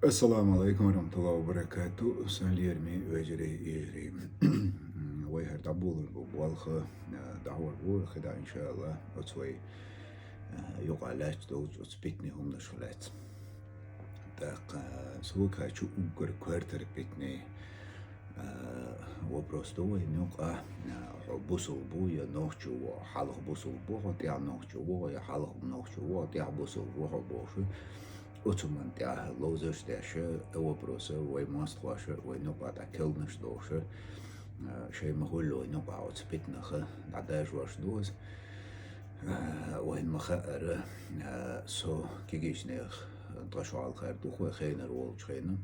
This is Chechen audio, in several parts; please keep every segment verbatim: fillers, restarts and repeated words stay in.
Ассаламу алейкум ва рахматуллахи ва баракату. Сан лермий вежарий, йижарий. Вай хӀара дӀаболабу болх, э, дӀахьор бу хӀаьта, иншаАллахӀ, оцу вай, э, юкъа лаьтташ долчу оцу питанийн хӀуманашка лаьцна. ТӀаккха, э, со хӀокху чу уггар коьртара питанийн, э, вопрос ду вайна юкъа, э, хьо бусулба ву я нохчо ву, хьалха бусулба ву хьо, тӀаьхьа нохчо ву хьо, я хьалха нохчо ву хьо, тӀаьхьа бусулба ву хьо бохуш. Оцу хӀуманна тӀехь ловзарш деш, э, вопросаш вай мостагӀаша, вай юкъа дӀакхелхинарш долуш, э, шайн ма-хуьллу вай юкъа оцу питанах дӀадажош ду иза. Э, вайна ма-хаъара, э, со кегийчу нехан ткъа шо хьалха ду вай хенара волчу хенахь.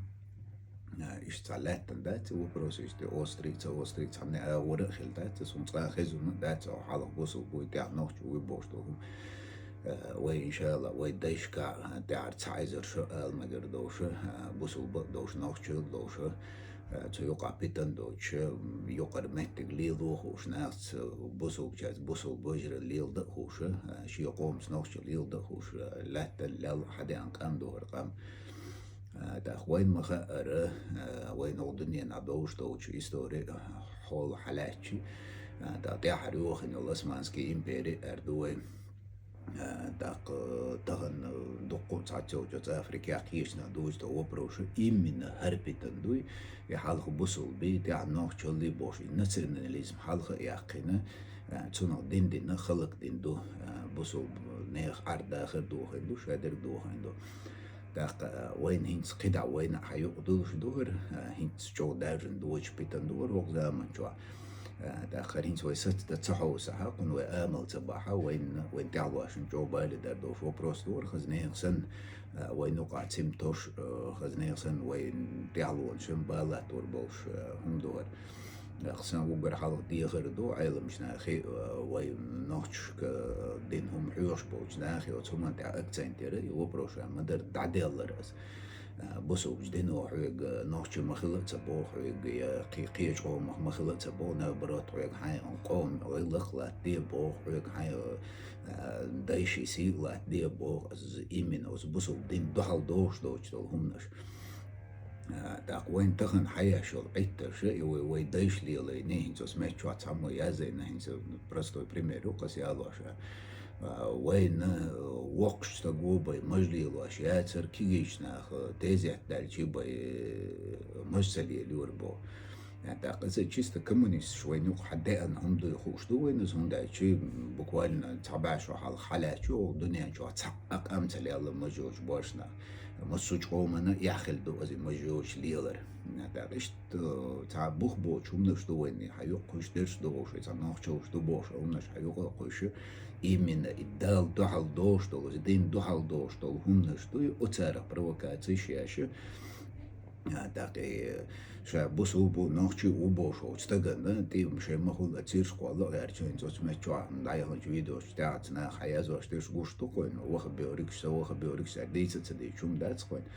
Э, иштта цхьа лаьттина дац и вопрос, иштта острый, ца острый, цхьанна агӀора а хилла дац, суна цкъа а хезна а дац, хьалха бусулба вуй, тӀаьхьа нохчо вуй бохуш долу хӀума. Э, вай, иншаАллахӀ, вай дайшкахь, э, тӀаьхьара цхьа эзар шо ала мегар долуш, э, бусулба а долуш, нохчо а долуш, э, цу юкъа питана доцуш, м, юкъара меттиг лело а хууш, нахаца бусулбачаьрца бусулба вежарий леладан а хууш, э, шен къомаца нохчо леладан а хууш, э, лаьттина лел хьадеана къам ду хӀара къам. Э, тӀаккха вайна ма-хаъара, э, вайна хӀокху дуьненахь долуш долчу истори, э, хьолахь лаьттачи, э, тӀаккха тӀаьхьара йохийна йолу Османский импери аьр ду вай. Э, тӀаккха, э, тахана, э, дуккха а цхьацца йолчу Африкехь кхечанхьа дуьйцу тӀе вопросаш именно хӀара питана дуй, и хьалха бусулба, тӀаьхьа нохчалла бохуш, и национализм хьалха а яьккхина, э, цунах дин дина, халкъ дин ду, э, бусулба нехан Ӏар-дахар дохийна ду, шадерг дохийна ду. ТӀаккха, э, вайна хӀинца кхидӀа вайна хьан юкъа дуьллуш ду хӀара, э, хӀинца чӀогӀа даьржина доцуш питана ду хӀара хӀокху заманчохь. Э, тӀаккха хӀара хӀинца вай саца дан ца хьовсахь, кхунна вай амал ца бахь, вайна, вайна тӀаьхьалошна чӀогӀа бале дар долуш вопрос ду хӀара, хаза нехан санна, э, вайна юкъахь цим тош, э, хаза нехан санна вайна тӀаьхьалонаш санна бала латтор болуш, э, хӀума ду хӀара. ТӀаккха сан уггар хьалха дехар ду, Ӏеламчу нахе, э, вай нохчашка дина хӀума хьоьхуш болчу нахе оцу хӀуманна тӀехь акцент яра, и вопрос ма-дарра дӀаделлара аса. А, бусулбачу дино хьоьга нохчо ма хила а ца боху хьоьга, я кхе-, кхечу къомах ма хила а ца боху, наоборот, хьоьга хьайн къоман гӀиллакх латтаде а боху, хьоьга хьайн, а, дайшин сий а латтаде а боху, аса именно оцу бусулба дин дуьхьал дохуш доцуш долу хӀуманаш. А, тӀаккха вайна тахана хьаеш йолу Ӏиттарш, и вай, вай дайша лелайна, хӀинца оцу меттачохь цхьаммо язйина, хӀинца простой пример ю-кх аса ялош. А, вайна, э, воккхачу стага бай маж лелош яцара, кегийчу наха тезет даьлча бай, э, маж ца лелайора боху. А, тӀаккха иза чисто коммунисташ вайна юкъахь деана хӀума дуй хууш ду вайна иза, хӀунда аьлча буквально цхьа бӀе шо хьалха хьалаьцча, оха дуьнен чохь цхьа а къам ца лелла маж йоцуш боьршнах. Массо а къомана эхь хилла ду иза маж йоцуш лелар. А, тӀаккха иштта, э, цхьа бух боцуш хӀуманаш ду вайна, хьан юкъа кхуьйсуш дерш ду бохуш, цхьа нохчаллаш ду бохуш, хӀуманаш хьан юкъа а кхуьйсуш, именно и Далла дуьхьал дохуш долу, и дин дуьхьал дохуш долу хӀуманаш ду, и оцарах провокацеш еш. А, тӀаккха и ша бусулба ву, нохчи ву бохуш волчу стагана, тӀе шайн ма-хуьллу цирш кхолла а гӀертачу, хӀинца оцу меттачохь дӀаяханчу видеошна тӀехь цу наха хьаязъеш дерш гуш ду-кх вайна, ваххаб йогӀург ша, ваххаб йогӀург ша, дийца а ца дийцча хӀума дац-кх вайна.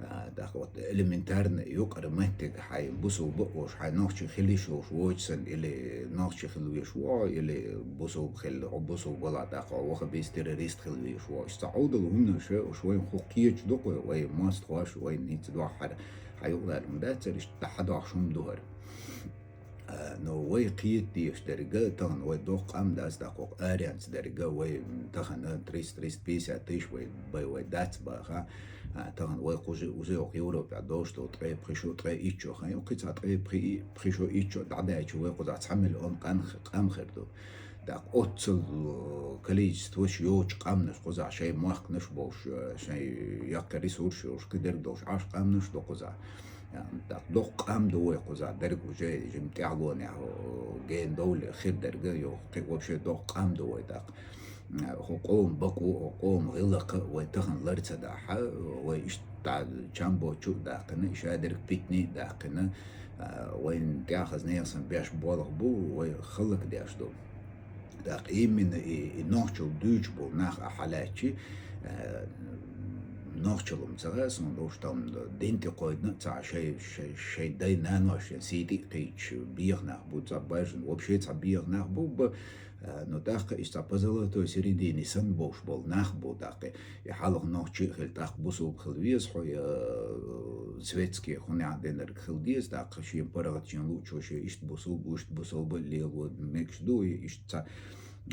А, тӀаккха вот элементарно юкъара меттиг хьайн бусулба а волуш, хьайн нохчи хила йиш йолуш воцуш санна, или нохчи хила веш ву хьо, или бусулба хила, хьо бусулба валахь, тӀаккха хьо ваххабист, террорист хила веш ву хьо. Иштта цхьа Ӏовдал хӀуманаш, уьш вайна хӀокху кхеташ ду-кх вай, вай мостагӀош, вайна хӀинца дуьххьара хьан юкъа лаьрхӀа ма дац, иштта хьадохуш хӀума ду хӀара. А, но вай кхета дезаш дерг, тахана вай доккха къам дац, тӀаккха хӀокху аренца дерг, вай тахана триста, триста пятьдесят тысяч вай, вай, вай дац баха. А, тахана вай кхуза уже хӀокху Европехь долуш долу ткъе пхи шо, ткъе итт шо хан ю, кхин цхьа ткъе пхи, пхи шо, итт шо дӀадаьлча вай кхузахь цхьа миллион къам, къам хир ду. ТӀаккха оццул количествош йоцучу къамнаш кхузахь, шайн мохканаш болуш, шайн яккхий ресурс йолуш, кхидерг долуш Ӏаш къамнаш ду кхузахь. ТӀаккха доккха къам ду вай кхузахь, дерг уже жима тӀаьхьалонехь гена довле хир дерг, йо, кхин вообще доккха къам ду вай тӀаккха. ХӀокху къоман бакъо, хӀокху къоман гӀиллакх вай тахана лар ца дахь, вай иштта чамбо чу а даьккхина, и шадерг питане а даьккхина, вайна тӀехь хаза нехан санна беш болх бу, вай хӀаллакдеш ду. ТӀаккха именно и, и нохчалла дуьйцуш болу нах ахь хьалаьцчи, э, нохчалла ма ца хаьа суна, уьш там дин тӀе кхойдина а ца Ӏа, шай, шай, шайн дай-нанош шайн сий тӀе а кхийдаш беха нах бу, цхьа бажина, вообще цхьа беха нах бу, ба, А, ну, тӀаккха иштта по золотой середине санна болуш болу нах бу тӀаккха. И хьалха нохчи а хила, тӀаккха бусулба хила веза хьо, я, э, светский хӀун яхь динарг хила деза, тӀаккха шен паргӀатчийн луучо шен иштта бусулба, иштта бусулба лело мегаш ду, и иштта ца,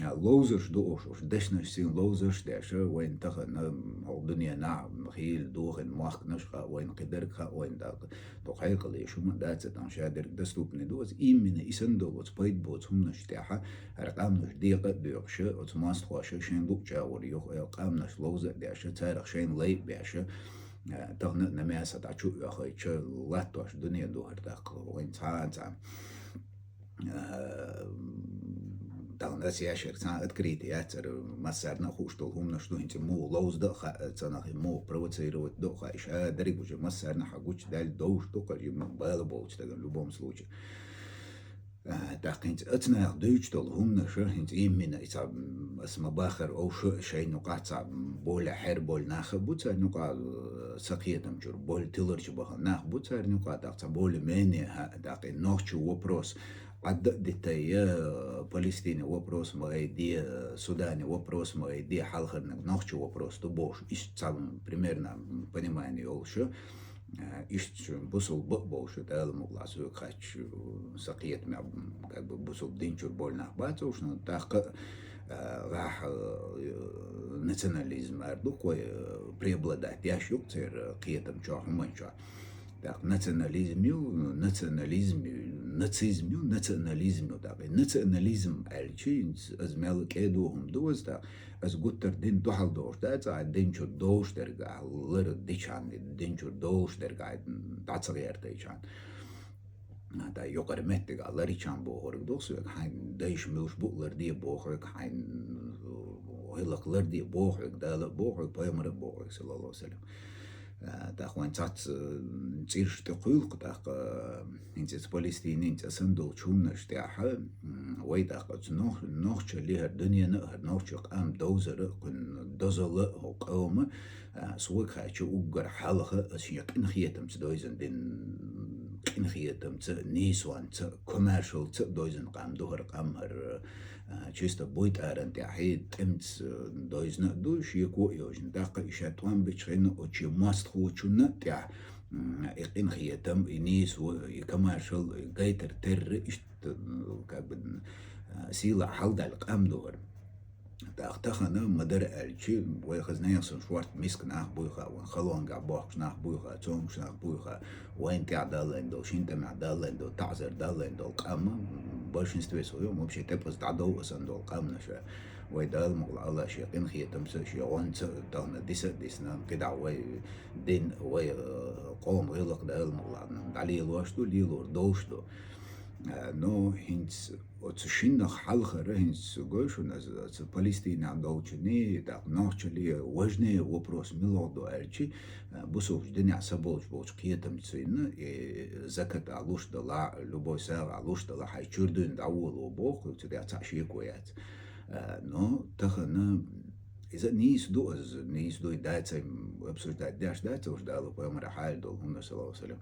а, ловзарш ду уьш, уьш дешнаш син ловзарш деш, вайна тахана, хӀокху дуьненахь хийла дохийна махканаш хаьа вайна, кхидерг хаьа вайна тӀаккха. Тхо хьекъале шу ма дац, тахана шадерг доступный ду, аса именно и санна долу оцу пайда боцу хӀуманаш тӀехь, хӀара къаманаш декъа а доькъуш, оцу мостагӀоша шайн луъучу агӀор юха къаманаш ловза а деш, царах шайна лай а беш, а, тахана а намеса дӀа чу а оьхуьйтуш, латтош дуьне ду хӀара тӀаккха вайн цхьа а цхьа. А, тахана аса ешарг цхьа а открытый яцара, массарна а хууш долу хӀуманаш ду, хӀинца муха ловза дан а хаьа, цунах муха провоцировать дан а хаьа, ша дерриг уже массарна а хьан гучудаьлла довш ду, кхажи бала болчу стагана, в любом случае. А, тӀаккха хӀинца оцу наха дуьйцуш долу хӀуманаш, хӀинца именно и цхьа, м, аса ма баххара, овш а шайна юкъахь цхьа, м, более хьерболу нах а бу, царна юкъахь, э, сан кхетамчуьра более тиларчу бахана нах бу, царна юкъахь тӀаккха цхьа более-менее, хӀа, тӀаккха и нохчийн вопрос Ӏадда а диттай, я, э, Палестинан вопрос ма гӀайде, э, Суданан вопрос ма гӀайде, хьалхарниг нохчийн вопрос ду бохуш, иштта цхьа, м, примерно, м, понимание йолуш. А, иштта шу бусулба а болуш, Дала мукъ лахь, соьга хаьттича, сан кхетамехь, как бы, бусулба динчуьра болу нах бац уьш, но тӀаккха, а, гӀахь, а, национализм ара ду-кх вай, а, преобладать деш ю-кх церан кхетам чохь, хӀуман чохь. ТӀаккха национализм ю, национализм ю, нацизм ю, национализм ю. ТӀаккха и национализм аьлча, иза мел кӀеда хӀума ду иза, тӀаккха Аса гуттар дин дуьхьал дохуш дац, а дин чу долуш дерг а лар дичан, дин чу долуш дерг а дӀа ца гӀертайчан. А, тай юкъара меттиг а ларичан бохург ду-кх соьга, хьайн дайша муьлш бу ларде бохург, хьайн гӀиллакх ларде бохург, Дала а бохург, пайхамара а бохург, саллаллаху алейхи ва саллям. А, тӀаккха вайн цхьацца, м, цӀераш тӀе кхуьйлу-кх тӀаккха, а, хӀинца иза Палестинин цӀа санна долчу хӀуманаш тӀехь, м, вай тӀаккха оцу нох-, нохчалле хӀара дуьненна а, хӀара нохчийн къам довзар а, кхуьнан дозалла а, хӀокху къоман, а, со вайга хаьттича уггар хьалха аса шен къинхетамца дойзина дин, къинхетамца, нийсонца, комаьршалца а дойзина къам ду хӀара къам, хӀара а, чисто буйтӀаран тӀехь, хӀей, тӀемца, а, дойзина а ду, шеко а йойзина. ТӀаккха и ша тӀом бича хенна оцу шен мостагӀчунна а тӀехь, м, и къинхетам, и нийсо, и комаьршалла, и гайтар-терра, иштта, м, как бы, а, сийлахь хьалдаьлла къам ду хӀара. ТӀаккха тахана ма-дарра аьлча, вай хаза нехан санна шорта миска нах буй хаьа, вайн халонгахь бохкуш нах буй хаьа, цомгуш нах буй хаьа, вайна тӀехь даллайн долу, шина тӀамехь даллайн долу, таӀзар даллайн долу къам, м, большинстве своём вообще тӀепаза дӀадовъасан долу къамнаш. Вай Дала мукъ лахь, Аллах шен къинхетамца, шен гӀонца тахана диса а дисна, кхидӀа вай дин, вай, э, къоман гӀиллакх Дала мукъ лахь дӀалелош ду, лелор долуш ду. Э, но хӀинца оцу шиннах хьалхара, хӀинца гой шуна, оцу Палестинехь долчунний, тӀаккха нохчалле важнее вопрос муьлха ду аьлча, а, бусулбачу динехь са болчу болчу кхетамца цуьнан, и закат а луш далахь, любой сагӀа а луш далахь, хьайн чуьра дуьйна дӀаволо боху, цу тӀехь цхьаъ шеко яц. А, но тахана иза нийса ду, иза нийса ду, и дац, обсуждать деш дац, уж Дала пайхамара хьалха долу хӀума, саллаллаху алейхи ва саллям.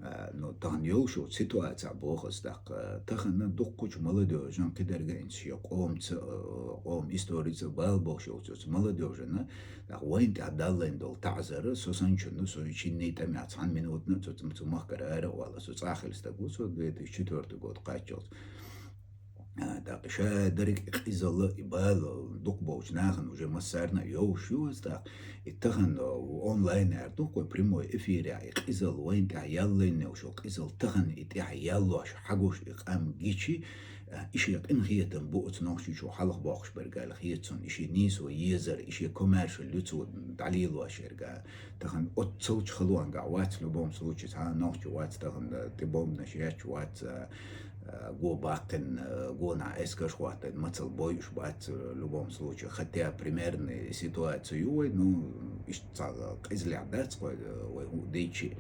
А, но тахана йолуш йолчу ситуацехь боху аса тӀаккха, тахана дуккхачу молодёжан кхидерга а шен къомца, а, къоман историца а бала болуш йолчу оцу молодёжана, тӀаккха вайна тӀехь даллайн долу таӀзар, со санначунна, со шинний тӀамехь цхьана минутана а цу, цу махкара ара а вала, со цӀа а хилла стаг ву, со две тысячи четвёртый год кхаччалц. А, тӀаккха ша дерриг и къизалла, и бала дукха болчу нахана уже массарна а йовш ю аса тӀаккха. И тахана онлайн ара ду-кх вай прямой эфирехь, и къизалла вайна тӀехь яллайн йолуш йолу къизалла тахана и тӀехь яллош хьагуш и къам гичи, а, и шен къинхетам бу оцу Нохчийчу хьалха боккхуш берг аьлла хета суна, и шен нийсо езар, и шен комаьршалла юцо дӀалелош ерг а. Тахана оццалчу халонгахь вац, в любом случае, цхьа а нохчи вац тахана, тӀе бомбанаш етташ вац, а, а, го баккхина, а, гонахь эскарш хӀоттийна, мацалла бойуш бац, а, в любом случае. Хотя примерная ситуация ю вай, ну, иштта цхьа къизаллехь дац кхой, а, вай хӀуъа дийчи.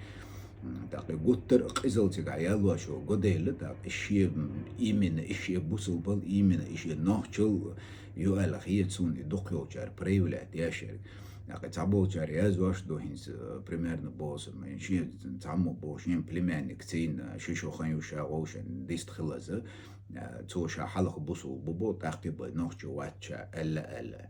М, тӀаккха гуттар а къизалла цигахь яллош йолу годайла, тӀаккха и шен, м, именно и шен бусулбал, именно и шен нохчал ю аьлла хета суна и дукхайолчара проявлять еш ерг. ТӀаккха цхьаболчар язвеш ду хӀинца, э, примерно босу, м, шен цхьаммо бо, шен племянник цийна, ши шо хан ю ша вовшен дист хилаза, э, цо ша хьалха бусул бу бо, тӀаккха бай нохчо вачча, аьлла, аьлла.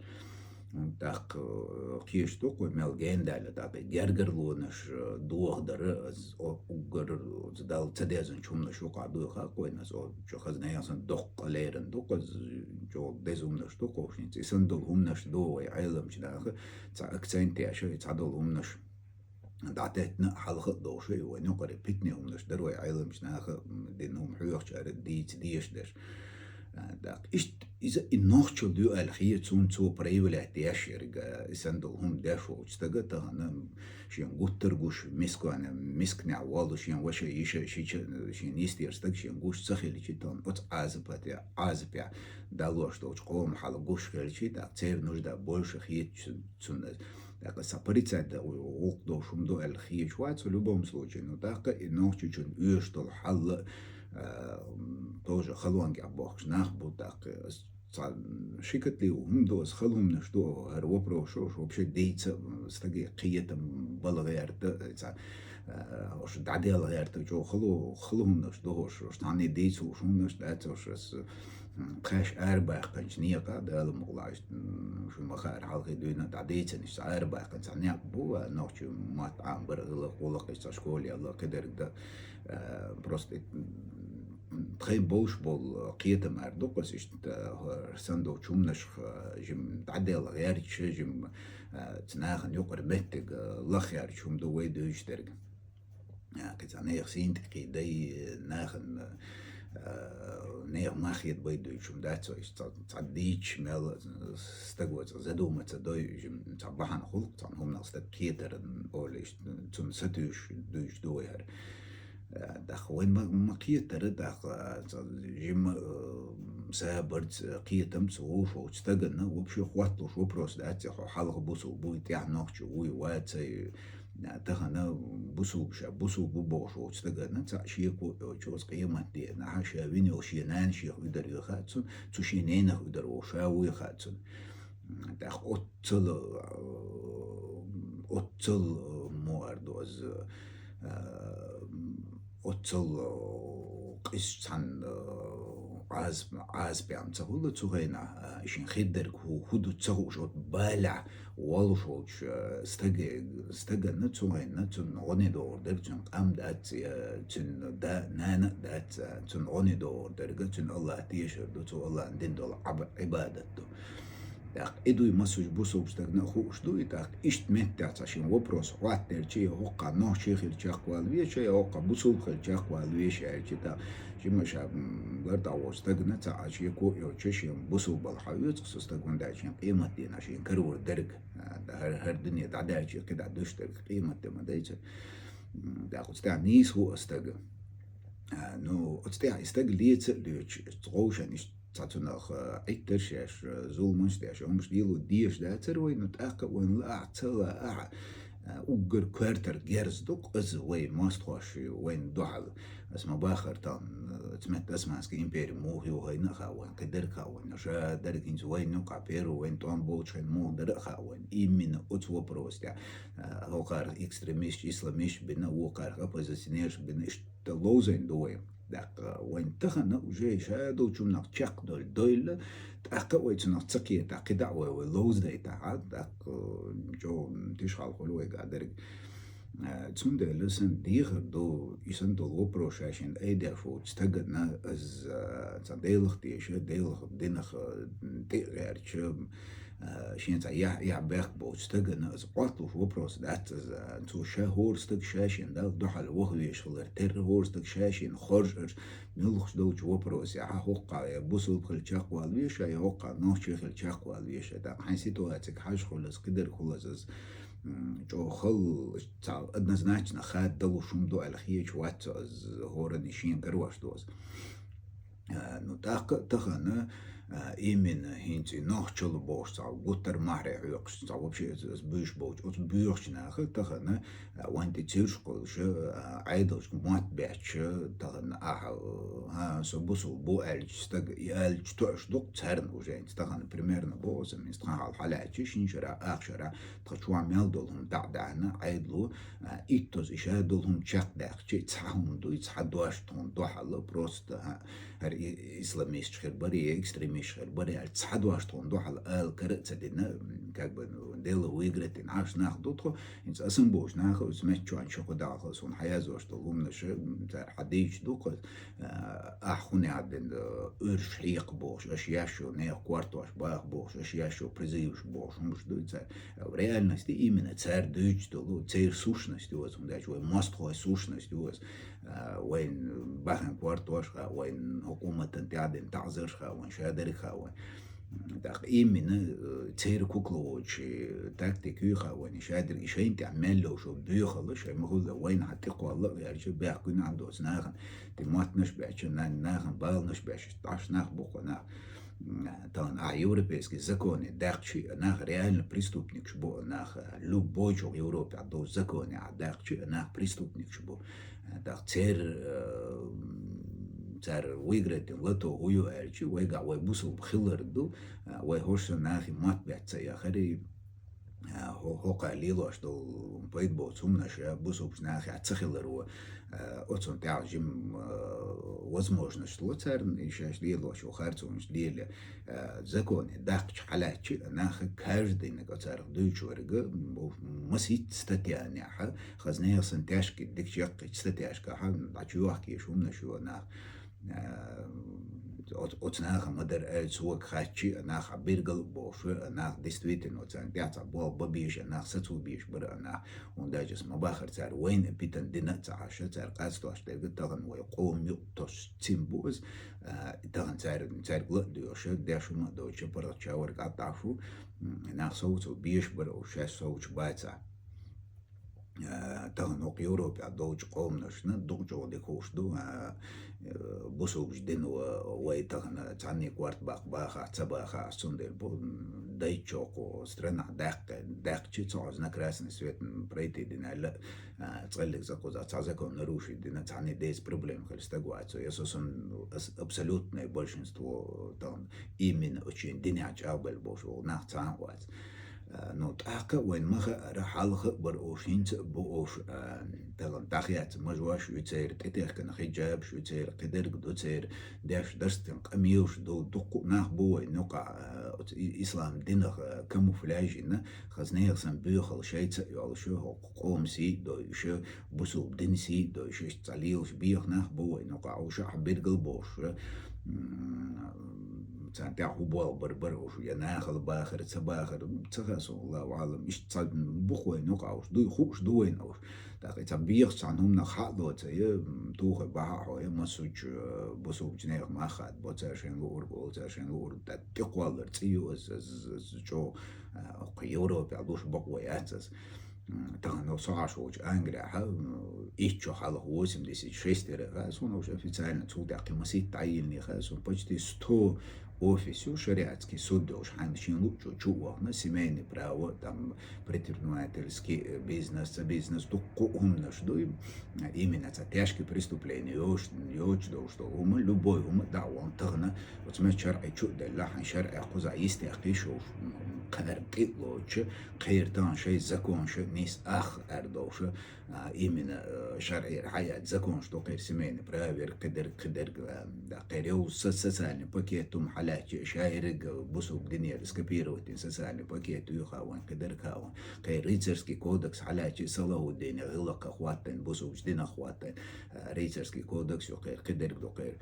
ТӀаккха, э, кхеш ду-кх вай мел гендаьлла, тӀаккха гергарлонаш, э, дохадар, аз о-, уггар, э, Далла ца дезанчу хӀуманаш юкъа дуй хакъ вайна, аз о-, чу хазна ясан доккха леран ду-кх, аз чу деза хӀуманаш ду-кх вовшница. И сан долу хӀуманаш ду вай Ӏеламчу наха, цхьа акцент еш, и цхьадолу хӀуманаш дӀатеттина а, хьалха а долуш, и вайн юкъара питане хӀуманаш дара вай Ӏеламчу наха, м, дина хӀума хьоьхучара дийца дезаш дерш. А, так, иштта иза и нохчалла ю аьлла хета суна цо проявлять деш ерг, а, и сан долу хӀума деш волчу стага тахана, м, шен гуттар а гуш, мискана, мисканехь волу шен ваша, йиша, шича, шен йистера стаг шен гуш ца хилчи, тахана оцу Ӏазапе, Ӏазапе далош долчу къоман хьала гуш хилчи, так, церан нужда больше хета цу-, цунна. ТӀаккха сан порицать дан гӀуллакх долуш хӀума ду аьлла хеташ вац, в любом случае. Ну, тӀаккха и нохчичунна оьшуш долу хьал а, м, тоже халонга бохкуш нах бу, тӀаккха ас цхьа шикатли хӀума ду, ас хала хӀуманаш ду, хӀара вопрос шо, шо вообще дийца, м, стаге кхетам бала гӀерта, цхьа, а, уьш дӀаделла гӀерта, чӀогӀа хала, хала хӀуманаш ду, уьш, уьш цхьанне дийца луш хӀуманаш дац, уьш ас, м, кхаьш арабаьккхинчу некъа, Дала мукъалахь, м, шуна ма хаара, хьалхе дуьйна а дӀадийцина, иштта арабаьккхина цхьа некъ бу, а, нохчийн мотт Ӏамабар а хила, гӀуллакх иштта цхьа школе ялла, кхидерг дан, а, просто, м, тхайн болуш болу кхетам ара дукха ас иштта, а, сан долчу хӀуманашха, а, жим дӀаделла гӀерташ, жим, а, цу нахана юкъара меттиг, а, лаха гӀерташ хӀума ду вай дуьйцуш дерг. А, кхин цхьа нехан синтик кхийдай, нахана, а, нехан мах хетабай дуьйцуш хӀума дац вай, цхьа, цхьа дийцаш мел стаг ваца задуматься дой, жим цхьа бахьана хуьлу, цхьана хӀуманах стаг кхетаран олуш, цунна сатуьйсуш дуьйцуш ду вай хӀара. А, даха вайн ма, ма кхетара, даха, а, цхьа жима, а, сабарца, кхетамца вовшах волчу стагана вообще хӀотталуш вопрос дац, хьо хьалха бусул буй, тӀаьхьа нохчо вуй, вацай, а, тахана бусул ша, бусул бу бохуш волчу стагана цхьа шеко а йоцуш, оцу къематдийнахь ша вина йолу шен нана шех уьдар ю хаьа цунна, цу шен ненах уьдар волу ша вуй хаьа цунна. М, тӀаккха оццул, а, оццул, а, мо ар ду ас, а, оццул, а, къиза цхьана, а, Ӏаз-, Ӏазапехь ца хуьлу цу хенахь, а, шен хир дерг хӀу-, хӀу ду ца хууш, оцу балехь волуш волчу, а, стаге-, стагана цу хенахь цунна гӀо не догӀур дерг, цуьнан къам дац, а, цуьнан да-, нана а дац, а, цунна гӀо не догӀур дерг, цуьнан Аллах тешар ду, цо Аллахна дина долу Ӏаба-, Ӏибадат ду. ТӀаккха и дуй массо а бусулба стагана а хууш ду, и тӀаккха иштта меттехь цхьа шен вопрос хӀоттаелча, я хӀокхахь нохчий хила чекхвала веша, я хӀокхахь бусулба хила чекхвала веша аьлча, тӀаккха жима ша, м, лар дӀаволчу стагана цхьа а шеко а йоцуш шен бусулбалла хьаоьцу со стаг, хӀунда аьлча шен къематдийнахь шен карор дерг, а, хӀара, хӀара дуьне дӀадаьлча, кхидӀа дуьш дерг къематде ма дайца. М, тӀаккха оцу тӀехь нийса хӀу а стага. А, ну, оцу тӀехь и стаг леца а лоьцуш, вовшан иштта цхьа цунах, а, Ӏиттарш еш, а, зуламаш деш, хӀумаш лело дезаш дацара вай, ну, тӀаккха а вайн лаахь, ца лаахь, а, уггар коьртара герз ду-кх иза вай мостагӀош вайна дуьхьал. Ас ма бахара тахана, а, цу метта Османский импери муха ю хайна а хаьа вайна, кхидерг а хаьа вайна, ша дерг хӀинца вайна юкъахь первый вайна тӀом болчу хенахь муха дара а хаьа вайна. Именно оцу вопросехь, а, хӀокхарах экстремисташ, исламисташ бина, вокхарах оппозиционераш бина, иштта ловзийна ду вай. ТӀаккха вайн тахана уже ша долчунах чекхдойла, дойла, тӀаккха а вай цунах ца кхетахь, кхидӀа а вай, вай ловзадайтахь, тӀаккха чӀогӀа тишхьалха хуьлу вайга дерг. Э, цундела сан дехар ду, и сан долу вопрос ша шен айдеш волчу стагана, аз, э, цхьа Делах теша, Делах динах, э, тӀе а гӀертача, а, шен цхьа яхь, яхь бехк болчу стагана аса Ӏотталуш вопрос дац аса, цо ша хӀора стаг ша шен Далла дуьхьал ваха везаш хилар, терра хӀора стаг ша шена хоржарш, муьлххачу долчу вопросехь, хӀокхахь я бусулба хила чекхвала веша, я хӀокхахь нохчий хила чекхвала веша. ТӀаккха хьайн ситуацига хьажа хуьлу аса, кхидерг хуьлу аса, м, чӀогӀа хала, цхьа однозначно хаддалуш хӀума ду аьлла хеташ вац аса, хӀоранна шен карош ду аса. А, ну, тӀаккха а тахана, А, именно хӀинца и нохчалла бохуш цхьа гуттар махьре хьоькхуш, цхьа вообще ас, ас буьйш болчу, оцу буьйхучу наха тахана, а, вайн тӀе цуьрш кхуллуш, а, Ӏедалшка мотт бетташ, тахана ахьа, а, со бусул бу аьллачу стага и аьллачу тоьаш ду-кх царна уже. Тахана примерно боху аса, минца тхан хьал хьалаьцча, шин шара, ах шара, тхан чохь мел долу хӀума дӀа а даьхьна, Ӏедало, а, иттаза и ша долу хӀума чекхдаьккхича, цхьа хӀума дуй, цхьа дош тхуна дуьхьал, просто, а, хӀара и-, исламисташ хир бара, я экстремисташ хир бара, аьлла, цхьа дош тхуна дуьхьал ала кара а ца дина, м, как бы, ну, дело выиграть дина Ӏаш нах ду тхо, хӀинца асан бохуш наха, оцу меттачохь ши-кхо даха суна хьаязош долу хӀуманаш, м, цара хьадийча ду-кх, а, ахь хӀун яхь дина, уьрш хьекха бохуш, аша еш йо, нехан кортош баха бохуш, аша еш йо, призываш бохуш, хӀуманаш дуй цара. В реальности именно цара дуьйцуш долу, церан сущность ю аса, хӀунда аьлча вайн мостагӀийн сущность ю аса. А, вайн бахьана кортош хаьа, вайн хӀукуматан тӀаьхьа дина таӀзарш хаьа, вайн шадерг хаьа вайн. ТӀаккха именно, э, церан кукловодчий тактика ю хаьа вайн, шадерг и шайна тӀехь мел йолуш йолу боьхалла, шайн ма-хуьллу вайна хьан тӀекхолла а гӀерташ, бехкуьнахь доцу нахана тӀе маттанаш бетташ, на-, нахана баланаш бетташ, тӀаш нах бу-кх нах. М, тахана ахь европейский законе даьккхича, нах реально преступникаш бу, нах, любой чохь Европехь долу законе ахь даьккхича, нах преступникаш бу. ТӀаккха церан, э, цара выиграть дина лото хӀун ю аьлча, вайгахь вай бусулба хилар ду, э, вай хӀорш санна нахе мотт бетта ца яхари, а, хӀо-, хӀокхара лелош долу пайда боцу хӀуманаш, а, бусулбачу нахехь ца хиларо, а, оцунна тӀехь жима, а, возможность ло царна, и шаьш лелош йолу харцонаш лело, а, законе даккхача хьалаьцча, наха каждый наг оцарах дуьйцуш верг, бу-, масийтта статьянехь, хаза нехан санна тешкийна дикачу яккхийчу статьяшкахь, дӀачуйохкийша хӀуманаш ю нах. А, оц-, оцу наха ма-дарра аьлла, цо хаттачи а нах а биргал а бохуш, а нах действительно оцарна тӀехь цхьа болх бан безаш, а нах сацо безаш бара а нах. ХӀунда аьлча ас ма-баххара цара вайна питана дина а ца Ӏаш, цара къастош дерг а тахана вай къоман юкъ тосуш цим бу ас. А, тахана цара, цаьрга ла а доьгӀуш, деш хӀума а доцуш, паргӀатча варг Ӏад Ӏаш ву, м, нах совцо безаш бара, уьш шаьш совцуш бацахь. А, тахана хӀокху Европехь долчу къоманашна дукха чӀогӀа дика хууш ду, а, э, бусулбачу дино вай тахана цхьанне корта баккха бахахь, ца бахахь, ас цундела бу, м, дайччохь кху странахь даьккхи-, даьккхича ца хьозна красный свет, м, пройти дина аьлла, а, цкъа-ллиг закъуза цхьа закон нарушить дина, цхьанне деза проблема хилла стаг вац. Я со сан, ас абсолютное большинство тахана именно очень динехь чӀагӀбелла болуш волу нах цхьа а вац. А, ну, тӀаккха вайн ма хаьара, хьалха а бара уьш, хӀинца а бу уьш, а, тахана дӀахецна мажош ю церан, тӀетехкина хиджабаш ю церан, кхидерг ду церан, деш дарстина къамелаш ду, дуккха а нах бу вайн юкъахь, а, оцу и-, ислам динах, а, камуфляж йина, хаза нехан санна боьхалла шайца а йолуш, хӀокху къоман сий а дойуш, бусулба динан сий а дойуш, иштта цхьа лелаш беха нах бу вайн юкъахь, уьш ахь биргал бохуш, м, царна тӀехь хӀун болх бар бара уьш, я нахала бахар, ца бахар, ца хаьа суна, Аллаху аӀлам, иштта цхьа бу-кх вайн юкъахь уьш, дуй хууш ду вайна уьш. ТӀаккха и цхьа бехачу цхьана хӀуманах хьа а доций, м, тухий бахьа а хьой, массочу, э, бусулбачу нехан мах хадабо, цара шайн луург олу, цара шайн луург, тӀаккха тӀекхоллар цӀе ю ас, ас, ас, ас чӀогӀа, э, хӀокху Европехь луш бакъо яц ас. М, тахана со Ӏаш волчу Англияхь, м, итт шо хьалха, восемьдесят шесть яра хаьа суна уьш официально, цул тӀаьхьа кхин масийтта дӀайиллина хаьа суна, почти сто офис ю, шариатский суд йолуш, хьайна шен луъучу чу а вахана, семейное право, там, предпринимательский, э, бизнес, ца бизнес, дуккха а хӀуманаш ду, именно цхьа тяжкий преступление йоцуш, йоцуш долуш долу хӀума, любой хӀума дӀа а вахана тахана, оцу меттан шарӀе чу а делла, хьайн шарӀе кхузахь йистехкхийша уьш, м, кхара тӀе а лоцуш, кхера тахана шайн законаша нийса ах аьрдовша, а, именно, э, шарӀера хьаяьлла законаш ду кхера, семейный правера, кхидерг, кхидерг, а, да, кхера йолу со-, социальный пакет хӀума хьалаьцча, шайриг, э, бусулба динера скопировать дина социальный пакет ю хаьа вайн, кхидерг хаьа вайн, кхера рыцарский кодекс хьалаьцча, Салахуддине гӀиллакхах хӀоттийна, бусулбачу динах хӀоттийна, а, рыцарский кодекс ю кхера, кхидерг ду кхера.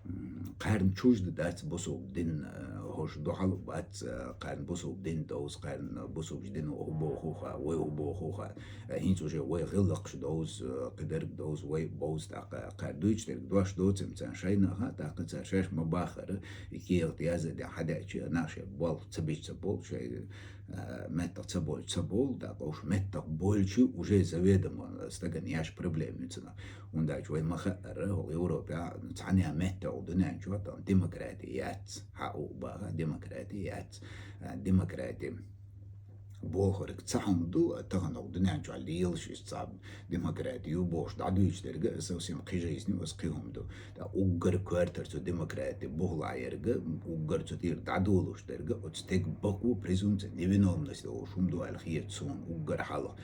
М, кхарна чужда дац бусулба дин, э, хӀорш дуьхьал а бац, э, кхарна бусулба дин довза, кхарна бусулбачу дино хӀун боху хаьа, вай хӀун боху хаьа. Э, хӀинца уже вай гӀиллакхаш довза, э, кхидерг довза, вай бовза тӀаккха, кхара дуьйцуш дерг дош доцийла царна шайна а хаьа, тӀаккха цара шаьш ма-баххара, и кехат яздан хьадаьча, нах шайн болх ца бича ца болу, шайн, э, меттах ца болча ца болу, тӀаккха уьш меттах болчу уже заведомо, стагана еш проблема ю цунах. ХӀунда аьлча вай ма хаара, хӀокху Европехь цхьана а метта хӀокху дуьнен чохь тахана демократи яц. Хьан у баха, демократи яц. А, демократи бохург цхьа хӀума ду, тахана хӀокху дуьнен чохь лелаш иза цхьа демократи ю бохуш дӀадуьйцуш дерг а совсем кхин жизнь ю, аса кхин хӀума ду. Ткъа уггар коьртара цу демократи бухахь ерг а, уггар цу тӀера дӀадолуш дерг а, оцу стеган бакъо презумпция невиновности олуш хӀума ду аьлла хета суна уггар хьалха.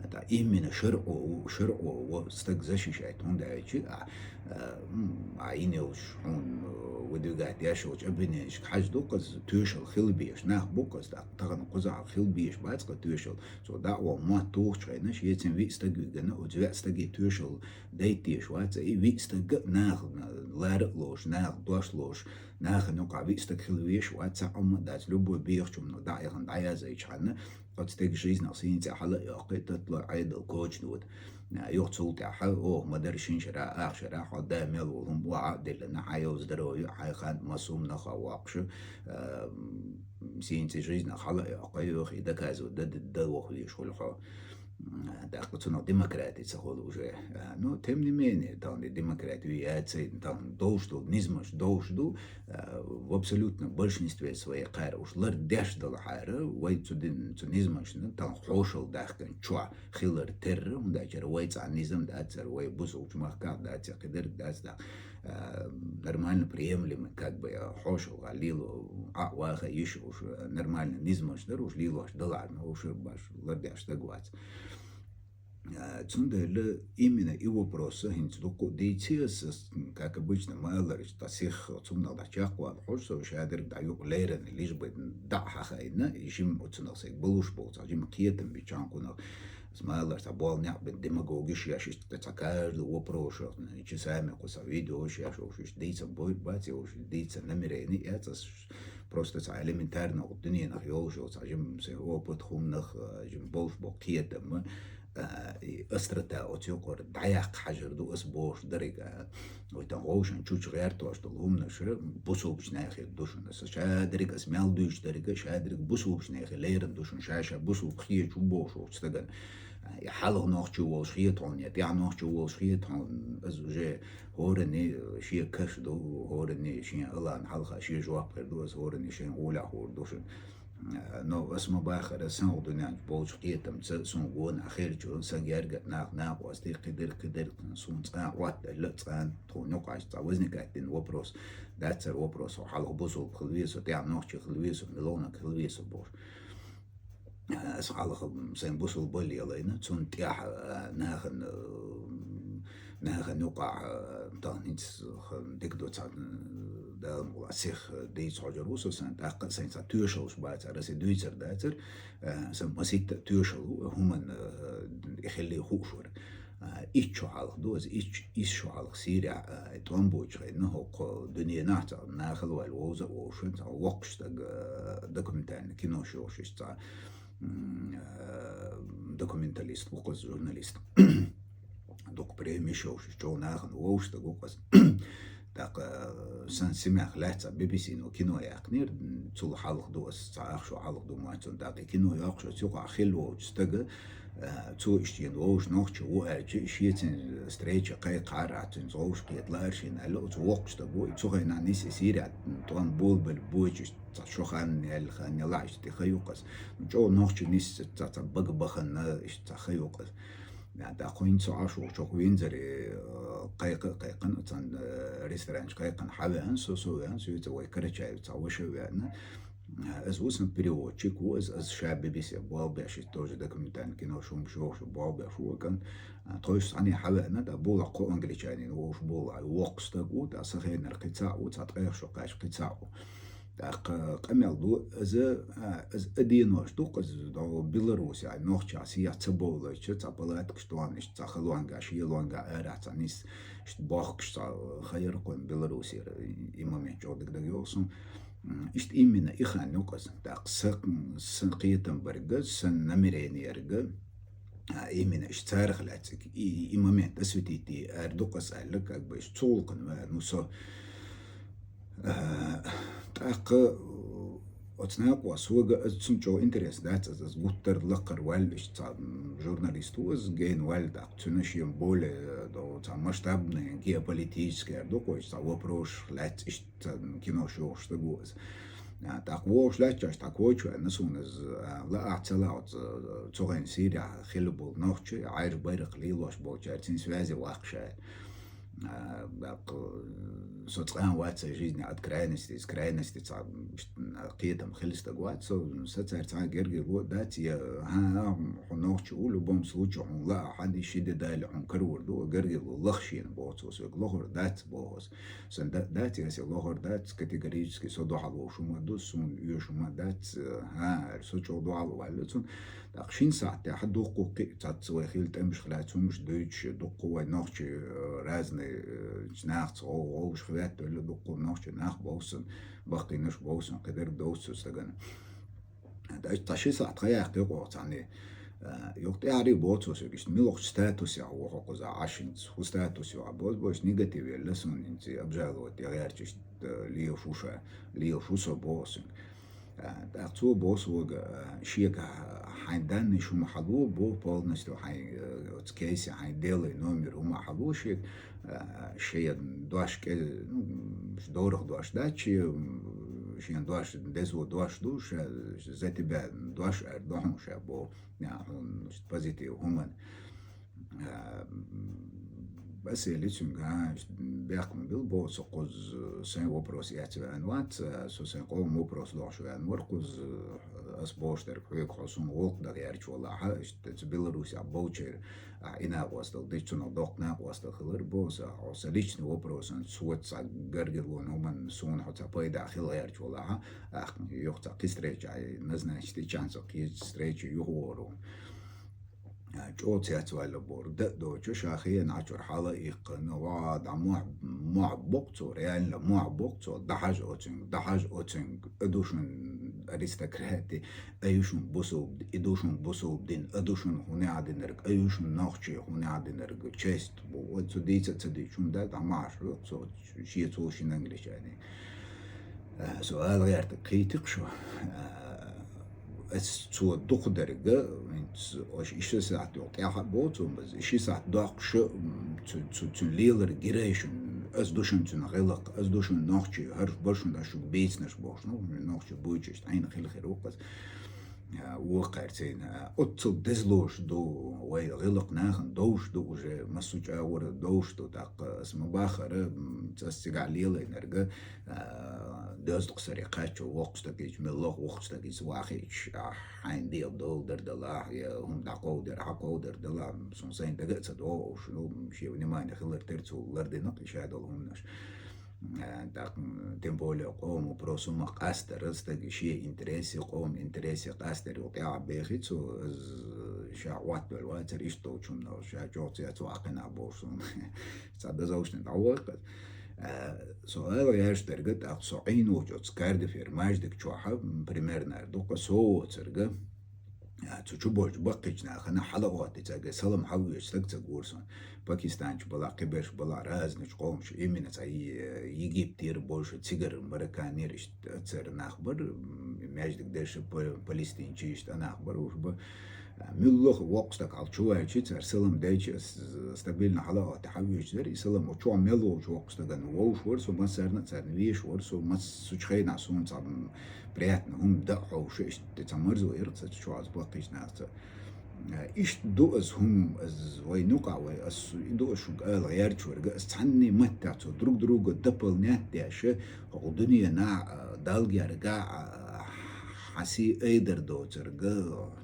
Ткъа именно шарӀо ву, шарӀо ву стаг защищать, хӀунда аьлча а, а, м, а йина йолуш хьуна, э, выдвигать деш йолчу обвиненешка хьажа ду-кх иза, тоьшалла хила безаш нах бу-кх иза, ткъа тахана кхузахь хила безаш бац-кх тоьшалла. Цо дӀа а вон мотт тухучу хенахь, шеца виъ стаг вигна, оцу виъ стаге тоьшалла дайта дезаш вац, и виъ стаг а нахана лара а лоруш, наха дош лоруш, нахана юкъахь виъ стаг хила везаш вац, цхьа хӀума а дац, любой бехачу хӀуманах дӀа а яхана, дӀаяздичхьана, оцу стеган жизнь сийна цӀе хьала а йоккхий, татталой Ӏедал кочадода. Юха цул тӀаьхьа, оха ма-дарра шина шарахь, ах шарахь, хьо да мел волу хӀума охьа а диллина, хьан йолу здоровье, хьайн хан массо а хӀуманах а воккхуш, а, сийна цӀе жизнь хьала а йоккхий, юха и доказывать дан, дан, дан ваха везаш хуьлу хьо. М, тӀаккха цунах демократи ца хуьлу уже. А, ну, тем не менее, тахана демократи ю яций, тахана долуш долу низамаш долуш ду, а, в абсолютном большинстве своей кхара уьш лардеш далахьара, вай цу дин-, цу низамашна тахана хьошалла даьхкина чохь хилар терра, хӀунда аьлча вай цхьа низам дац, вай бусулбачу махкахь дац, я кхидерг дац, да, а, нормально приемлемо, как бы, а, хьошалгӀа лело, Ӏа а ваха йиш уьш, а, нормально низамаш дара уьш лелош даларна, уьш баш лардеш стаг вац. А, цундела именно и вопрос хӀинца дуккха а дийци ас, ас, как обычно, ма аллара, ас сих цунах дӀа чекхвала хьожу со, шадерг дӀа юкъа леррина, лиш бы дӀа а хьахайна, и жима оцунах сайга балуш болу цхьа жима кхетам бечу хьанкхунах. Ас ма аллара, цхьа болу некъ бен демагогиш еш, иштта цхьа каждый вопросах, часами кху цхьа видеош еш, уьш иштта дийца бойр бац, я уьш дийца намерение яц, ас просто цхьа элементарно дуьненах йолуш йолу цхьа жима сайн опыт хӀуманах, а, жима болуш бо кхетам, а, и острота оцу юкъара дӀаяккха хьажар ду ас бохуш дерг, а, вай тан вовшан чучу гӀертош долу хӀуманаш бусулбачу нахе ду шуна. Аса шадерг ас мел дуьйцуш дерг, шадерг бусулбачу нахе леррина ду шуна, ша-ша бусулба хеташ ву бохуш волчу стагана. А, и хьалха нохчо волуш хета хьуна, я тӀаьхьа нохчо волуш хета хьуна, ас уже хӀоранне шен каш ду, хӀоранне шен алан хьалха шен жоп хир ду, ас хӀоранне шайн гӀолехь хӀора ду шуна. Но ас ма бахара, сан хӀу дуьнен чу болчу кхетамца, суна гонах хилча, сан герга нах, накъостий, кхидерг, кхидерг, суна цкъа а хӀоттаелла, цкъа а тхуна юкъахь цкъа возникать дина вопрос. Дацара вопрос, хьо хьалха бусулба хила веза, тӀаьхьа нохчи хила веза, мелонаг хила веза бохуш. Ас хьалха сайн бусулба лелийна, цунна тӀаьхьа, а, нахана, а, нахана юкъахь, а, тахана хӀинца хан дика ду цхьа, а, Дала мукъ лахь, сих дийца хьожур ву со сан, тӀаккха а сайн цхьа тоьшаллаш бацара, аса дуьйцур дацара, а, сан маситта а тоьшалла ву, хӀуманна, а, и хилли хууш вара. А, итт шо хьалха ду, аса итт, итт шо хьалха Сирехь, а, тӀом боцуш хенна, хӀокху дуьненахь цхьа нахала ваьлла вовза а вовшан, цхьа воккхуш стаг, а, документальный кинош йолуш иштта цхьа, м, а, документалист ву-кх иза, журналист. Дукха премеш йолуш, чӀогӀа нахана вовшах стаг ву-кх иза. ТӀаккха, э, сан семьях лаьцна Би-Би-Си-но кино яьккхинера, цул хьалха ду ас, цхьа ах шо хьалха ду ма цунна. ТӀаккха и кино йоккхуш оцу юкъахь хилла волчу стага, э, цо иштта йина вовшах нохчо ву аьлча, шеца цуьнан встреча кхайкхахьара, цуьнца вовшах кхета лаьара шена аьлла, оцу воккхачу стага ву, и цу хенахь нисса Сирехь тӀом болабелла боцуш, цхьа шо хан яьлла, хан ялахь иштта тӀе хан ю-кх иза. ЧӀогӀа нохчо нисса цхьа, цхьа бага бахана, иштта цхьа хан ю-кх иза. Да, тӀаккха хӀинца со Ӏаш ву чохь Виндзоре, э, кхайкха а кхайкхина, оцу, э, ресторанчу кхайкхина хьавеана, со, со веана, соьца вай Карачаевца цхьа ваша а веана. Э, иза ву сан переводчик ву, иза, иза ша Би-Би-Си болх беш, иза тоже документальный кино шун шоу шу болх беш ву, кан. Э, тхойша цхьаьна хьавеана, да, болахь кхо англичанин вовшах болу, воккха стаг ву, да, сан хенара кхин цхьаъ ву, цхьа ткъех шо кхаьчча кхин цхьаъ ву. ТӀаккха къамел ду, иза, а, иза а денош ду-кх, иза догӀу Беларуси, ай, нохча сехьа ца бовлуьйтуш, цхьа палаткаш тӀонаш, цхьа халонга, шелонга арахь цхьа нисса, иштта бохкуш цхьа хан яра кхуьнан Беларусера, и момент чӀогӀа дагадогӀу суна. М, иштта именно и хан ю-кх иза. ТӀаккха сан, сан кхетам берг, сан намерение ерг, а, именно иштта царах лаьцна и, и момент осветить де ара ду-кх ас аьлла, как бы иштта цу гӀуллакхана веана ву со. А, тӀаккха, Оцу накъо сога, аз цунна чӀогӀа интерес дац, аз, аз гуттар а лакхара ваьлла, иштта цхьа, м, журналист ву, аз гена ваьлла тӀаккха, цуьнан шен более, э, до, цхьа масштабный, геополитический, аьлла ду-кх вай, цхьа вопросашка лаьцна иштта цхьа, м, кино йохуш стаг ву аз. А, тӀаккха вогӀуш лаьтташ, тӀаккха вочу ваьлла, суна аз, а, лаахь ца лаахь, оцу, э, цу хенахь Сирехь хилла болу нохчий, Ӏаьржа байракх лелош болчаьрца связе ваккха ша. А, даккха, со цкъа а вац сан жизни от крайности, из крайности цхьа, а, кхетам хилла стаг вац со, сан цаьрца цхьа а гергарло а дац, я, хӀан, хьо нохчи ву, любом случае, хьуна лаахь, хьан и ши де дале, хьуна карор ду, гергарло лаха шена боху цо соьга, лохур дац боху ас. Сан да-, дац, я сан лохур дац, категорически со дуьхьал вовш хӀума ду, суна оьшу хӀума дац, хӀан, аьлла, со чӀогӀа дуьхьал ваьлла цунна. ТӀаккха шина сахьтехь дуккха кхин а цхьацца вай хилла тӀемаш хилла, цумаш дуьйцуш, дуккха вай нохчий, э, разный, э, нахаца гӀов-, гӀовгӀаш хӀоьттина, дуккха нохчий нах бовсан, баккхийнаш бовсан, кхидерг довс цу стагана. ТӀаккха ши сахьт хан яьккхи-кх оха цхьаьна. Э, юха тӀаьхьарий боху цо соьга, иштта муьлхачу статусехь ву хьо кхузахь Ӏаш хӀинца, хӀун статус ю хьан боху, бохуш негатив елла суна хӀинца, обжаловать ян гӀерташ, иштта, э, лелаш ву ша, лелаш ву со боху соьга. А, тӀаккха цо боху сога, а, шега хьайн данныйш хӀума хьало боху полностью, хьайн, э, оцу кейсе хьайн делай номер хӀума хьало шега, а, шен дош кӀе-, ну, дорах дош дац шен, м, шен дош, дезо дош ду, ша, за тебя дош эр ду хьуна ша боху, а, хьуна позитив хӀуманна. А, ас элира цуьнга, а, бехк ма билла боху со кхуза, сайн вопрос эцна веана вац, а, со сайн къоман вопрос дохуш веана вара кхуза, а, ас бохуш дерг хьоьга хьо суна гӀуллакх дан гӀерташ валахь, иштта цу Беларусехь болчеран, а, и накъосталла дича цунах доккха накъосталла хилар боху сан, хьо сан личный вопросана соьца цхьа гергарлонан хӀуманна суна хьо цхьа пайда хила гӀерташ валахь, а, юха цхьа кхин встреча назначить йича со кхечу встрече юхавогӀур ву. А, чӀогӀа цецваьлла боху, дан а доцуш, ша хенахь чуьра хьала а иккхина, ва, дӀа мохь-, мохь боккху цо, реально мохь боккху цо, дӀахьажа оцуьнга, дӀахьажа оцуьнга, а ду шуна аристократи, а ю шуна бусулба ди-, и ду шуна бусулба дин, а ду шуна хӀун яхь динарг, а ю шуна нохчий хӀун яхь динарг, честь бу, оцу дийца а ца дийцуш, хӀунда дӀа ма Ӏаш хьоьгу цо, шен цо шина англичанин. Э, со ала гӀертарг кхийтира-кх шу. Э, ас цо дукхадерг, хӀинца ош и ши сахьт йолу тӀаьхьа а боцу, ам база, и ши сахьт доккхуш, м, цу, цу, цуьнан лелар гирай шуна, ас ду шуна цуьнан гӀиллакх, ас ду шуна нохчий, хӀорш бара шуна ас шуьга бийцинарш бохуш, ну, нохчий буьйцуш, Ӏийна хила хир ву-кх ас. А, вукху кхаьрцина, а, оццул дезлуш ду вай гӀиллакх, нахана довш ду уже, массо а чӀагӀо довш ду, тӀаккха ас ма бахара, м, ас цигахь лелийнарг, а, доьзткъа саре кхаччо воккхуш стаг гича, мелла а воккхуш стаг гича вахийтуш, а, хьайна дегӀ дола дара далахь, я хӀума дӀакховдор, хьакховдор далахь, суна сайна дага а ца догӀу уьш, ну, шен внимание хилар тера цо лардина-кх и ша долу хӀуманаш. Э, тӀаккха, тем более, къоман вопрос хӀума къастар, стага шен интересе, къоман интересе къастар юкъа тӀаьхьа бехи цо, из ша Ӏоттавелла вацара иштта долчу хӀуманал, ша чӀогӀа цецваккхина бохуш суна. Цхьа дозаллашна дӀавахара. Э, со ала гӀерташ дерг, тӀаккха со Ӏийна волчу оцу Кардифера маьждиг чохь, м, примерно ара ду-кх со воцург. А, цу чу болчу баккхийчу нахана хьала а хӀоттий цаьрга, салам хьавоьжуш стаг ца гора суна. Пакистанчу балахь, кхиберш балахь, разныйчу къомаш, именно цхьа Е-, Египтера болуш, цигара, марокканера, иштта цара нах бара, м, маьждиг дерш, па-, палестинчий, иштта нах бара уьш бан. А, муьлхха воккха стаг хьала чу ваьлча, цара салам дайча, ас стабильно хьала а хӀоттий хьавоьжуш дара, и салам оцу чохь мел волчу воккхачу стагана вовш вара со, массарна а царна вешаш вара со, массо а цу чу хенахь суна цхьа, м, приятно хӀума дан а хьовша, иштта цхьа марзо яра-кх сан чохь аса баккхийчу нахаца. Э, иштта ду аса хӀума, аса вайна юкъахь вай, аса и ду аса шуьга ала гӀерташ верг, аса цхьанне маттехь цо друг друга дополнять деш, хӀокху дуьненахь, а, Далла гергахь, а, хьан сий айдар доцург,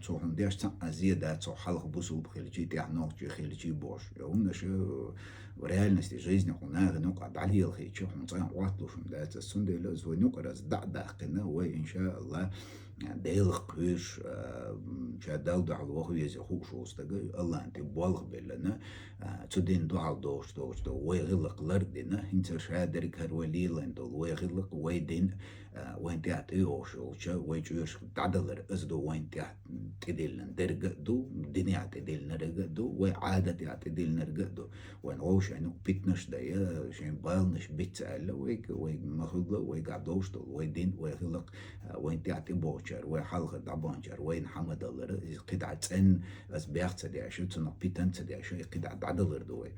цо хьуна деш цхьа а зе дац, цо хьалха бусулба хилчий, тӀаьхьа нохчий хилчий бохуш. ХӀуманаш, э, в реальности жизни хьуна нахана юкъахь дӀалелхийча, хьуна цкъа а Ӏотталуш хӀума дац аса. Цундела аса вайна юкъара аса дӀа а даьккхина, вай, иншааллах, Делах кхуьйсуш, а, м, ша Далла дуьхьал ваха веза хууш волу стага, Аллахьан тӀе болх биллина, а, цу дина дуьхьал дохуш долуш ду, вай гӀиллакх лардина, хӀинца ша дерг хӀара вай лелийна долу, вай гӀиллакх, вай дин, а, вайн тӀехь тӀейогӀуш йолча, вай чӀоьшах дӀадалар, аса ду вайн тӀехь тӀедиллина дерг а ду, динехь тӀедиллинарг а ду, вай Ӏадатехь тӀедиллинарг а ду. Вайн вовшийн питнаш дайа, шайн баланаш бицца аьлла, вайга, вайга ма хуьлла, вайгахь долуш долу, вай дин, вай гӀиллакх, а, вайн тӀехь тӀебогӀучара, вай хьалха дӀабаханчара, вайна хьа ма далара, иза кхидӀа цӀенна, аса бех ца деш, цунах питан ца деш, и кхидӀа дӀадалар ду вай.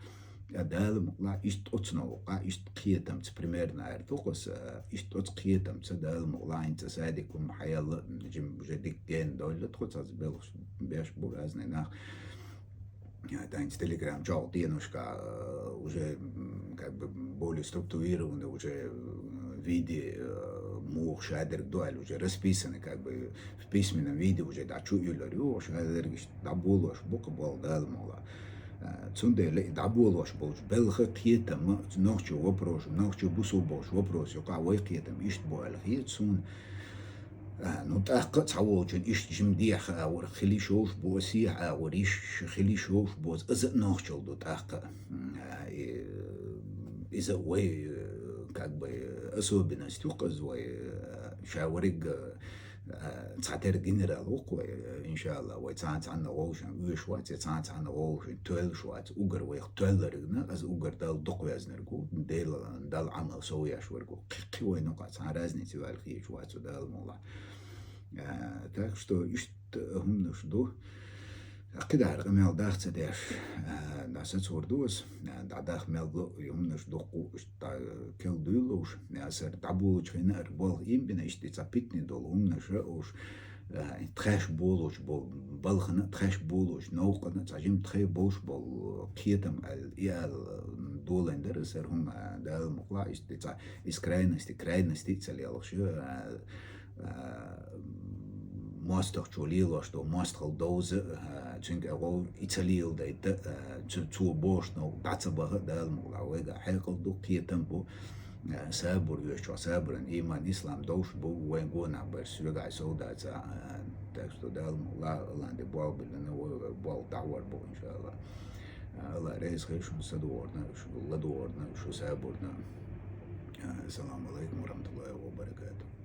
Ткъа Дала мукъ лахь, иштта оцунах вукъа, иштта кхетамца примерно аьлла ду-кх аса, иштта оцу кхетамца Дала мукъ лахь, хӀинца садик хӀума хьаелла, жим уже дика гена довлла тхо, цхьацца белхаш беш бу разный нах. Тайнца Telegram чохь денушка, э, уже, м, как бы более структурированный уже, э, виде, э, муха шадерг ду аьлла, уже расписанный, как бы в письменном виде уже дӀа чу уьллур ю, шадерг иштта дӀаболош бу-кх болу Дала мукъ лахь. Э, цундела и дӀаболош болчу белхан кхетам, нохчийн вопрос, нохчийн бусул болчу вопрос юкъахь вай кхетам иштта бу аьлла хета суна. А, ну, тӀаккха а цхьаволчун иштта жима дехьа агӀор хила йиш йолуш бу, сехьа агӀор йиш хила йиш йолуш бу, иза а нохчалла ду тӀаккха а. М, а, и, иза а вай, э, как бы, особенность ю-кх иза вай, э, ша верриг, э, цхьатерра генерал ву-кх вай, э, иншалла, вай цхьана цхьанна вовшийн оьшуш вац, я цхьана цхьанна вовшийн тоьллуш вац, уггар вайх тоьлларгна, иза уггар Далла дукха везнарг ву, Дела, Далла Ӏамал сов еш верг ву. Кхин-, кхин вайна юкъахь цхьа разница ю аьлла хеташ вац ву Дала мукъ лахь. А, так что иштта хӀуманаш ду. КхидӀа къамел дах ца деш, а, дӀасацор ду аса, а, дӀадах мел ло, и хӀуманаш дуккха иштта кел дуьйлуш, а, сара дӀаболучу хенара болх ийна бина, иштта и цхьа питний долу хӀуманаш а уьш, а, тхаьш болуш болу балхана, тхаьш болуш новкъана, цхьа жима тхай болуш болу кхетам аьлла, и аьлла долийна дара сара хӀума, а, Дала мукъ лахь, иштта и цхьа из крайности, крайности ца лелаш, а, а, мостагӀчо лелош долу мостагӀалла довза, а, цуьнга гӀов и ца леладайта, а, цу-, цо бохуш новкъа дӀа ца баха, Дала мукъ лахь, вайгахь хьекъал ду, кхетам бу, а, сабур оьшучохь сабуран, ийман, ислам довш бу, вайн гонах бара соьгахь сов дац, а, так что Дала мукъ лахь, Аллахьан де болх биллина, вай болх дӀахьор бу, иншалла. А, Аллах реза хуьлда шуна садугӀарна, шу ладугӀарна, шу сабурна. А, ассаламу алайкум ва рахматуллахи ва баракатух.